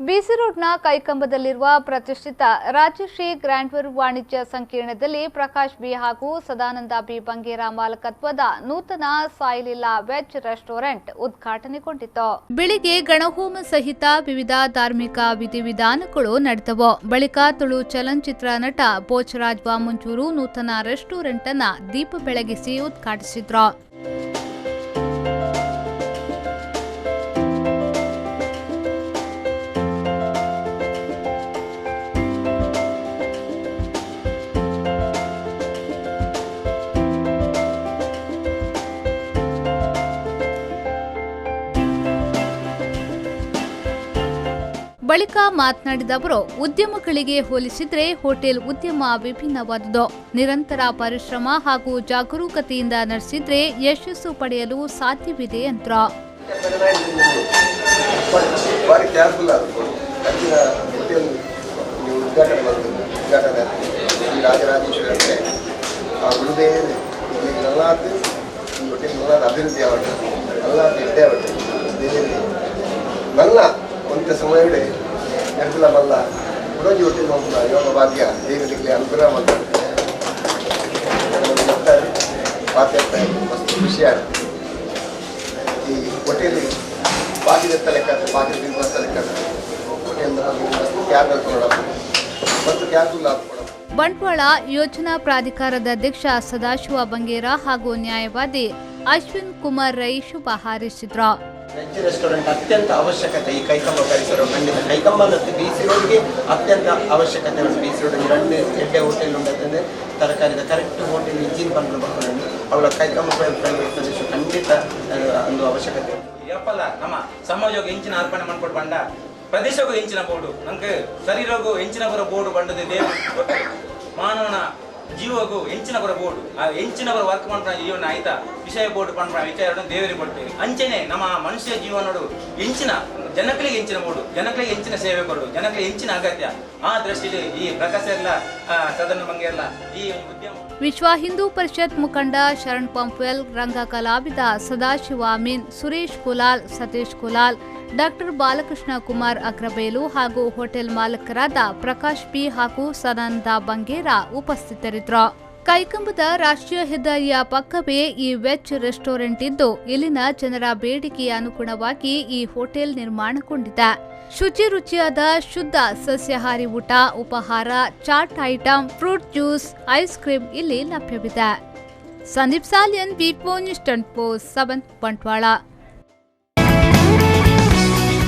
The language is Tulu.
ಬಿಸಿ ರೋಡ್ನ ಕೈಕಂಬದಲ್ಲಿರುವ ಪ್ರತಿಷ್ಠಿತ ರಾಜಶ್ರೀ ಗ್ರ್ಯಾಂಡ್ವರ್ ವಾಣಿಜ್ಯ ಸಂಕೀರ್ಣದಲ್ಲಿ ಪ್ರಕಾಶ್ ಬಿ ಹಾಗೂ ಸದಾನಂದ ಬಿ ಬಂಗೇರ ಮಾಲಕತ್ವದ ನೂತನ ಸಾಯಿಲೀಲಾ ವೆಜ್ ರೆಸ್ಟೋರೆಂಟ್ ಉದ್ಘಾಟನೆಗೊಂಡಿತು. ಬೆಳಿಗ್ಗೆ ಗಣಹೋಮ ಸಹಿತ ವಿವಿಧ ಧಾರ್ಮಿಕ ವಿಧಿವಿಧಾನಗಳು ನಡೆದವು. ಬಳಿಕ ತುಳು ಚಲನಚಿತ್ರ ನಟ ಬೋಚರಾಜ್ ವಾಮಂಜೂರು ನೂತನ ರೆಸ್ಟೋರೆಂಟ್ ಅನ್ನು ದೀಪ ಬೆಳಗಿಸಿ ಉದ್ಘಾಟಿಸಿದ್ರು. ಬಳಿಕ ಮಾತನಾಡಿದ ಅವರು, ಉದ್ಯಮಗಳಿಗೆ ಹೋಲಿಸಿದರೆ ಹೋಟೆಲ್ ಉದ್ಯಮ ವಿಭಿನ್ನವಾದುದು. ನಿರಂತರ ಪರಿಶ್ರಮ ಹಾಗೂ ಜಾಗರೂಕತೆಯಿಂದ ನಡೆಸಿದರೆ ಯಶಸ್ಸು ಪಡೆಯಲು ಸಾಧ್ಯವಿದೆ ಎಂದರು. ಒಂತ ಸಮಯಡೆ ನೆನಪಿಲ್ಲ ಮಲ್ಲ ಕುಡೋಜಿ ಹೋಟೆಲ್ ಮಲ್ಪುನ ಯೋಗ ಭಾಗ್ಯ ದೇವರಿಗೆ ಅನುಗ್ರಹ ಮಾಡ್ತಾರೆ ಮಾತಾಡ್ತಾರೆ. ಮಸ್ತ್ ಖುಷಿ ಆಗುತ್ತೆ. ಈ ಹೋಟೆಲ್ ಬಾಗಿದ ಲೆಕ್ಕ ಬಾಗಿಲು ಬಿಲ್ ಬಸ್ತ ಲೆಕ್ಕ ಹೋಟೆಲ್ ಮಸ್ತ್ ಕ್ಯಾಬ್ ಹಾಕೊಳೋಣ ಮತ್ತು ಕ್ಯಾಬ್ ಹಾಕೊಳೋಣ. ಬಂಟ್ವಾಳ ಯೋಜನಾ ಪ್ರಾಧಿಕಾರದ ಅಧ್ಯಕ್ಷ ಸದಾಶಿವ ಬಂಗೇರ ಹಾಗೂ ನ್ಯಾಯವಾದಿ ಅಶ್ವಿನ್ ಕುಮಾರ್ ರೈ ಶುಭ ಹಾರೈಸಿದ್ರು. ವೆಜ್ ರೆಸ್ಟೋರೆಂಟ್ ಅತ್ಯಂತ ಅವಶ್ಯಕತೆ ಈ ಕೈಕಂಬ ಪರಿಸರ. ಖಂಡಿತ ಕೈಕಂಬ ಮತ್ತು ಬಿ ಸಿ ರೋಡ್ಗೆ ಅತ್ಯಂತ ಅವಶ್ಯಕತೆ ಉಂಟು. ಬಿ ಸಿ ರೋಡ್ ಎರಡು ಎಡ್ಡೆ ಹೋಟೆಲ್ ಉಂಟಂತಂದರೆ ತರಕಾರಿದ ಕರೆಕ್ಟ್ ಹೋಟೆಲ್ ಇಂಜಿನ್ ಬಂದು ಬರ್ಕೊಂಡು ಅವಳ ಕೈಕಂಬ ಪ್ರೈವೇಟ್ ಪ್ರದೇಶ ಖಂಡಿತ ಒಂದು ಅವಶ್ಯಕತೆ ಉಂಟು. ಯಪ್ಪಲ್ಲ ನಮ್ಮ ಸಮಾಜಕ್ಕೆ ಹೆಂಚಿನ ಅರ್ಪಣೆ ಮಾಡ್ಕೊಟ್ಟು ಬಂಡ ಪ್ರದೇಶಕ್ಕೂ ಹೆಂಚಿನ ಬೋರ್ಡು ನಂಗೆ ಶರೀರಕ್ಕೂ ಹೆಂಚಿನ ಬರೋ ಬೋರ್ಡು ಬಂಡದ ದೇವರು ಮಾನವನ ಜೀವಗೂ ಹೆಂಚಿನ ಬರೋ ಬೋರ್ಡು ಆ ಹೆಂಚಿನ ಬರೋ ವರ್ಕ್ ಮಾಡ್ಕೊಂಡು ಜೀವನ ಆಯ್ತಾ ವಿಷಯ ಬೋರ್ಡು ಪಂಡ ವಿಚಾರ ದೇವರಿಗೆ ಕೊಡ್ತೇವೆ. ಅಂಚೆನೆ ನಮ್ಮ ಮನುಷ್ಯ ಜೀವನೋಡು ಹೆಂಚಿನ ಜನಗಳಿಗೆ ಹೆಂಚಿನ ಬೋರ್ಡು ಜನಗಳಿಗೆ ಹೆಂಚಿನ ಸೇವೆ ಕೊಡು ಜನಗಳಿಗೆ ಹೆಂಚಿನ ಅಗತ್ಯ. ಆ ದೃಷ್ಟಿಯಲ್ಲಿ ಈ ಪ್ರಕಾಶ ಎಲ್ಲ ಸದನ ಬಂಗೆಲ್ಲ ಈ ಉದ್ಯಮ. ವಿಶ್ವ ಹಿಂದೂ ಪರಿಷತ್ ಮುಖಂಡ ಶರಣ್ ಪಂಪ್ವೆಲ್, ರಂಗ ಕಲಾವಿದ ಸದಾಶಿವ ಅಮೀನ್, ಸುರೇಶ್ ಕುಲಾಲ್, ಸತೀಶ್ ಕುಲಾಲ್, ಡಾಕ್ಟರ್ ಬಾಲಕೃಷ್ಣ ಕುಮಾರ್ ಅಗ್ರಬೇಲು ಹಾಗೂ ಹೋಟೆಲ್ ಮಾಲಕರಾದ ಪ್ರಕಾಶ್ ಪಿ ಹಾಗೂ ಸದಾನಂದ ಬಂಗೇರ ಉಪಸ್ಥಿತರಿದ್ದರು. ಕೈಕಂಬದ ರಾಷ್ಟ್ರೀಯ ಹೆದ್ದಾರಿಯ ಪಕ್ಕವೇ ಈ ವೆಜ್ ರೆಸ್ಟೋರೆಂಟ್ ಇದ್ದು, ಇಲ್ಲಿನ ಜನರ ಬೇಡಿಕೆಯ ಅನುಗುಣವಾಗಿ ಈ ಹೋಟೆಲ್ ನಿರ್ಮಾಣಗೊಂಡಿದೆ. ಶುಚಿ ರುಚಿಯಾದ ಶುದ್ಧ ಸಸ್ಯಾಹಾರಿ ಊಟ, ಉಪಹಾರ, chaat item, fruit juice, ice cream ಇಲ್ಲಿ ಲಭ್ಯವಿದೆ. Sandeep Salian, V four news 24/7, Bantwal.